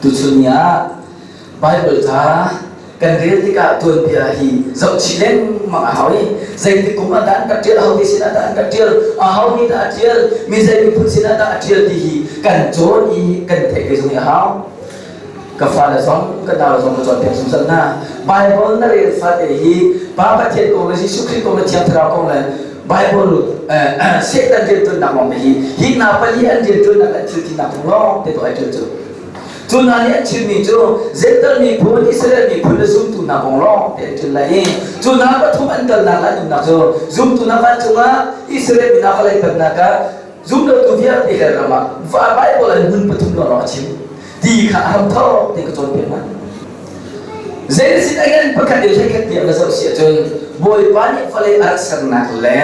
Tuchun ni ah Bible ca kan rel tikah tuanbia hi zohchih lengmang a hau i zeitik kum ah dah an ka ṭial, aho te sinah dah an ka ṭial, aho nih dah a ṭial, mi zei miphun sinah dah a ṭial ti hi kan cawn i kan theih ve zung hi a hau. Ka fale zong, ka nau zong ka cawnpiak zungzal hna. Bible na rel fate hi Pa Pathian kong le Jesuh Khrih kong le Thiang Thlarau kong le Bible Satan rianṭuannak lawng te hi hi hna pali an rianṭuannak an thil tinak kong lawng te tuah ai ṭial cu. Cu hna nih an chimmi cu Jentail miphun, Israel miphun le zumtu hna kong lawng te an ṭial lai i cu hna pathum an kalnak le an umnak cu zumtu hna vancung ah Israel mi hna vawlei pennak ah zumlotu vialte hell ram ah Bible an hmun pathum lawng a chim ti kha a hram thawk ti ka cawnpiak hna. Zeitin a ngan pakhat in hleikhat tiang na zoh si ahcun Bawipa nih vawlei a rak sernak le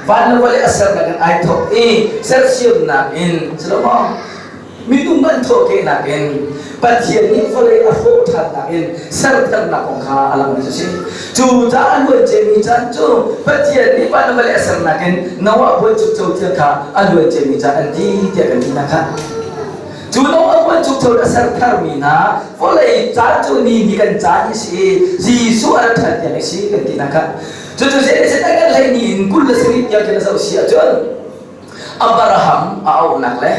van le vawlei a sernak in ai thawk i sersiamnak in si lo maw minung an thawhkehnak in Pathian nih vawlei a hrawh ṭhannak in sertharnak kong kha a langmi cu a si. Cu caah a luan ciami caan cu Pathian nih van le vawlei a sernak in Noah buanchukcho tiang kha a luan ciami caan an ti tiah kan ti hna kha. Cu Noah buanchukcho a ser tharmi hna vawlei caan cu ni ni kan caan i si i Jesuh a ra ṭhan tiang i si kan ti hna kha. Cucu zei kan hlei ni in 27 tiang khin a zoh si ahcun Abraham a auhnak le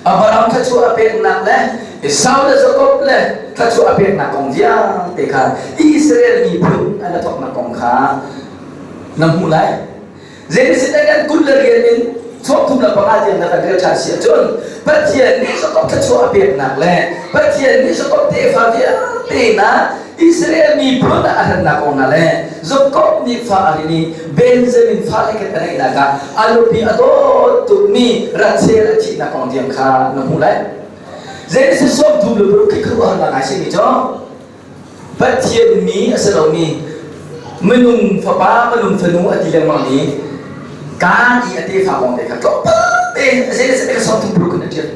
Abraham thluachuah a peknak le Esau le Jakob le thluachuah a peknak kong vialte kha Israel miphun an thawknak kong kha na hmuh lai. Genesis kan 22 in chuak 35 tiang na kan rel ṭhan si ahcun Pathian nih Jakob thluachuah a peknak le Pathian nih Jakob tefa vialte hna Israel miphun ah a hrannak kong hna le Jakob nih fa a rin i Benjamin fale khat a ngeihnak ah a nupi a dawt tukmi Rachel a thihnak kong tiang kha na hmuh lai. Genesis 36 khi khuaruahharnak ngai simi cu Pathian mi a si lomi minung fapa minung fanu a ti lengmang mi kaan i a tefa kong te kha tlawmpal te Genesis ka 36 in a ṭial.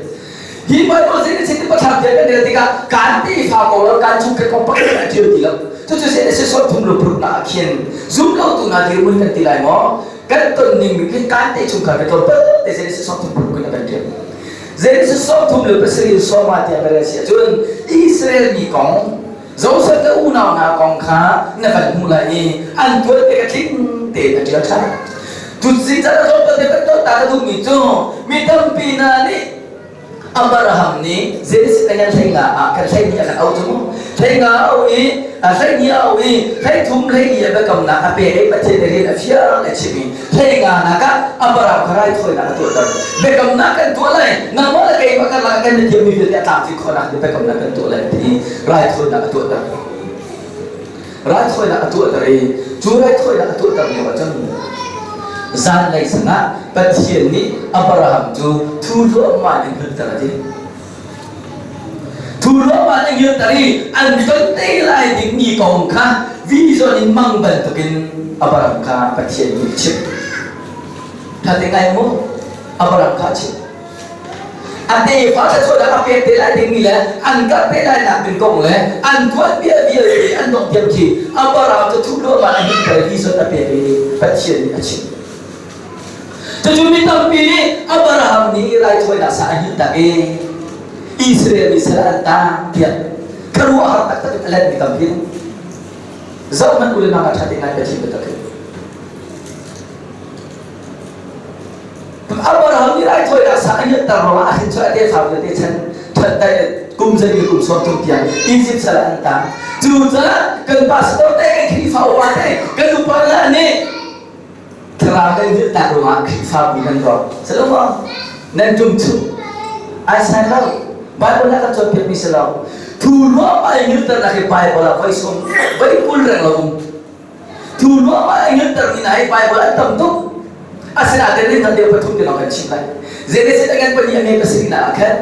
Hi Bible Genesis ti pathlam tiang kan rel tikah kaan tefa kong lo kaan chungkhat kong pakhat a ṭial ti lo. Cucu Genesis 36 ah khin zum lotu hna dirhmun kan ti lai maw? Kan ton ning hin kaan te chungkhar ka tlawmpal te Genesis 36 in a kan ṭial. Genesis 37 sawma tiang kan rel si ahcun Israel mi kong Joseph le unau hna kong kha na van hmuh lai i an tuan te ka tling tein a ṭial ṭhan. Tutsi can a tlawmpal te kan ton ta ka duhmi cu mi tampi hna nih Abraham nih Genesis kan hleinga ah kan hleihnih a kan auh cu mu. Hleinga a auh i hleihnih a auh i hleithum hleili a biakamnak a pek i Pathian nih rian a fiang a chim i hleinga nak ah Abraham kha raithawinak a tuahter. Biakamnak kan tuah lai nangmah le keimah karlak ah kan i tiammi vialte a tlamtlin khawhnak ding biakamnak kan tuah lai ti raithawinak a tuahter. Raithawinak a tuahter i cu raithawinak a tuahter lio ahcun zanlei sangah Pathian nih Abraham cu thu hluahmah in hunter a ti. Thu hluahmah in hunter i an ton te lai dingmi kong kha vision in mang bantukin Abraham kha Pathian nih a chimh. Ṭha te ngai mu Abraham kha a chimh. A tefa thluachuahnak a pek te lai dingmi le an karh te lai nak ding kong le an tuanbia vialte an dongh tiang khi Abraham cu thuh luahmah a him i vision a pek i Pathian nih a chimh. Cucu mi tampi nih Abraham nih raithawinak sa a hinh tak i Israel mi sal an tang tiah khuaruahhar taktak in a letmi tampi an um. Zoh hmanh u le nang ah ṭha te ngai Pathian biatak hi. Abraham nih raithawinak sa a ngiatter ruangah a hrin chuah a tefa vialte chan kum zei kum 30 tiang Egypt sal ah an tang. Cucaah kan pastor te kan Khrihfa upa te kan upa hna nih thlarau kan hngilhtak ruangah Khrihfabu nan rawk. Si lo maw? Nan tum chung. Ai sai lo. Bible ah kan cawnpiakmi si lo. Thu ruah ai hngilhternak hi Bible ah voi sawm voi 20 reng lo um. Thu ruah ai hngilhter mi hna hi Bible an tam tuk. Asinain rin dang deuh pathum te lawng kan chim lai. Genesis a ngan pahnih a nge pasarih na ah khan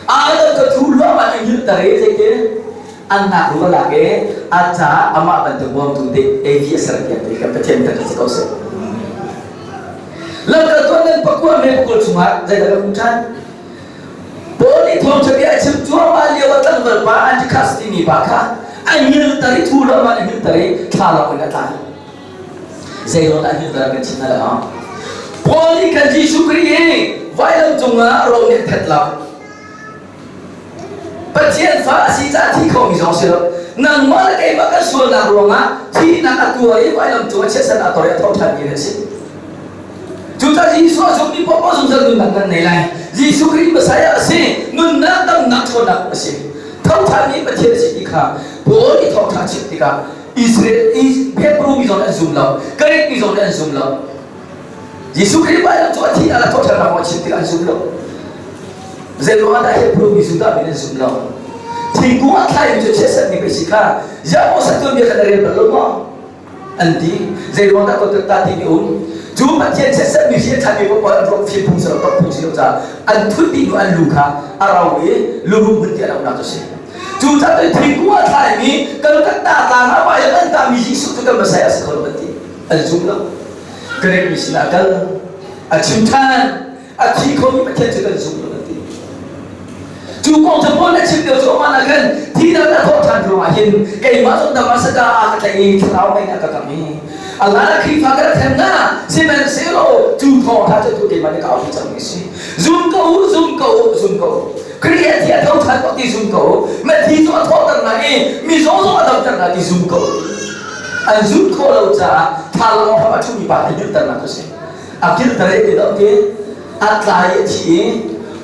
Adam ka thu ruah ai hngilhter i zeitin an nak ru a lak i a caah amah bantuk bawmtu te Evi a ser piak ti kan Pathian tak si ko seh. Lamkaltu an nan pakua me pakul chungah zeidah kan hmuh ṭhan? Paul nih thawngṭha bia a chim cuahmah lio ah tlangval pa Antichas timi pa kha a hngilter i thu lo a hngilter i thla in a tla. Zeiruang dah hngilter kan chim hna lo? Paul nih khan Jesuh Khrih hi vailam cungah ro nih a phet lo. Pathian fa a si. khomi zong si lo. Nangmah le keimah kan sualnak ruangah thihnak a tuar i vailam cung ah chiatsan a tor i a tho ṭhanmi kan si. Cucaah Jesuh a zummi paohpaoh zungzal nunnak nan nei lai. Jesuh Khrih Messiah a si, nunnak damnak ṭhawnnak a si. Tho ṭhanmi Pathian a si ti kha Paul nih thawngṭha a chim tikah Israel Hebrew mi zong nih an zum lo, Greek mi zong nih an zum lo. Jesuh Khrih vailam cu a thihnak le thawhṭhannak kong a chim tikah an zum lo. Zei ruangah dah Hebrew mi Judah mi an zum lo? Thingkung a thlaimi cu chiatserhmi pei si kha ziah maw satuan bia kha na rel bal lo maw? An ti. Zei ruang dah ta timi um? Cu Pathian chiatserhmi hi a ṭhami paoh an ruak fim phung si lo, tok phung si lo caah an thut dih hnu an lu kha a ro i lurum hun ti an auhnak cu si. Cu caah thingkung a thlaimi Kalkatta tlang ah vailam an tahmi Jesuh cu kan Messiah a si kho lo an ti. An zum lo. Greek mi sinah a kal. A chim ṭhan. A thi khomi Pathian cu kan zum lo an ti. Cu kong cu Paul a chim lio cu amah ah khan thihnak a thawh ṭhan ruangah hin keimah zong Damascus ah ka tlaih i thlarau mei a ka kam i Allah na Khrihfa ka rak them na sihmanhsehlaw cu thawngṭha cu tu keimah nih ka aupi cangmi si. Zum ko u, zum ko u, zum ko u. Khrih a thi a tho ṭhan ko ti zum ko u. Mithi cu a thawhter hna i mizaw zong a damter hna ti zum ko u. An zumh khawh lo caah thlalang hram a ṭhumi pa a dirternak cu si. A kilter i ti dawh ti a tlai i a thi i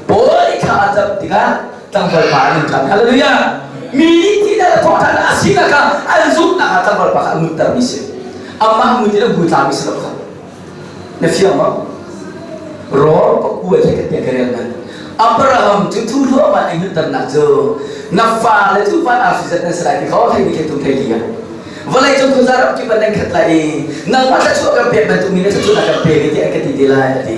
Paul i thla a cam tikah tlangval pa an ṭhan. Hallelujah! Mi nih ti le thawhṭhan a sinak kha an zumhnak ah tlangval pa kha a nuntermi si. Amah ngut in a bu tlami si lo kha. Na fiang maw? Rawl pakua he ka ka rel man. Abraham cu thu hluahmah in nunternak cu na fale cu van arfi zat nan si lai ti kho thei ni thei tum thei li Vawlei cung khuaza ram kip ah nan khat lai i nangmah thluachuah kan pek bantuk mi na thluachuah na kan pe ve tiah an ka ti te lai a ti.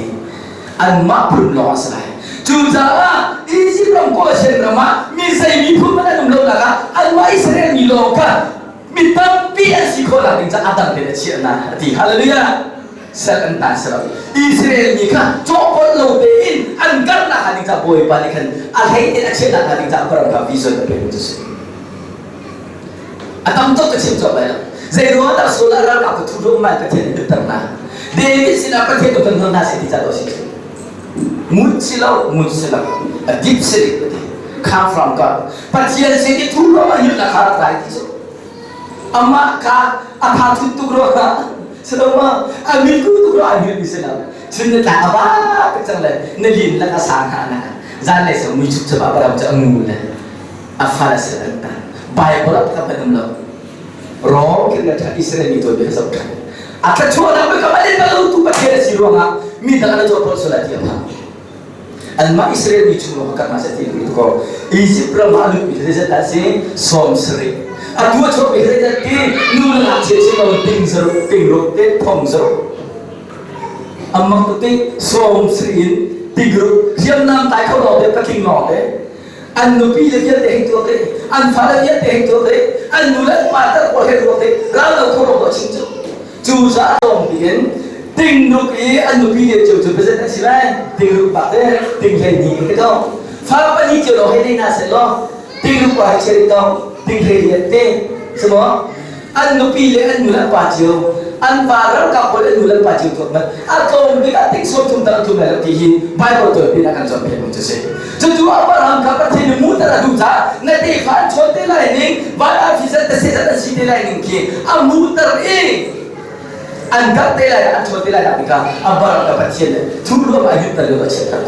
Anmah phun lawng a si lai. Cucaah Egypt ram Goshen ram ah mi zei miphun hmanh an um lonak ah anmah Israel mi lawng kha mi tampi an si khawh nak ding caah a dang tein a chiah hna a ti. Hallelujah! Sal an tan si lo. Israel mi kha cawhpolh lo tein an karhnak hnga ding caah Bawipa nih khan a hlei tein a chiahnak hnga ding caah Abraham kha vision a pek cu si. A tam tuk ka chim cawk lai lo. Zei ruang dah Saul ah ralkap ka thu ruang mai Pathian nih ter hna. David sinah Pathian tu kan hnon hna seh ti ca si. Ngut si lo, ngut si lo. A deep si ti. Come from God. Pathian sin i thu ruang ah yut na kha rak lai ti cu. Amah kha a tha thut tuk ruangah siloma a mitku tuk ruangah a hngilh mi si lo. Chun na tla a ba tuk cang le na lin lak a sang hna na zan lei sang mui chuk chap ah param cu a ngu le a fal a si an ta Bible ah pakhat hmanh um lo Rom khin le ṭha Israel mi tuanbia zoh ṭhan a thluachuahnak pe ka malin bal tu Pathian a si ruangah mi dang an tuah pawl sual ti a phang anmah Israel mi chung lawng ka hna ti tu ko Egypt ram ah a lut mi zeizat dah si 70 atu a chuak mi zeizat ti nu le ngakchia si lo ting zaruk ting ruk te thong zaruk ammak tu te 70 in ting ruk hriamnam tai kho lo te patling lawng te an nupi le vialte hei tuak ding an fale vialte hei tuak ding an nu le pa tar pawl hei ruak ding ral lo kho lo chim cu cu za lawng tiin tingruk i an nupi le cio cu president an si lai tingruk bak te ting hlei ni in ka to fa pali cio lo hei nei na se law tingruk pa hei cheri to ting hlei lian te simo an nupi le an nu le an pa cio an pa ralkap pawl an nu le an pa cio tuak man a tlawm bik ah ting sawm thum tal thum lai lo ti hi Bible tuanbia ah kan cawnpiak mi cu si cucu Abraham kha Pathian nih muter a duh caah na tefa an chawn te lai ning van ah fi zat te se zat an si te lai ning khi a muter i an kal te lai an chawn te lai nak kha Abraham ka Pathian nih thu luam a yut lo a chiat ter.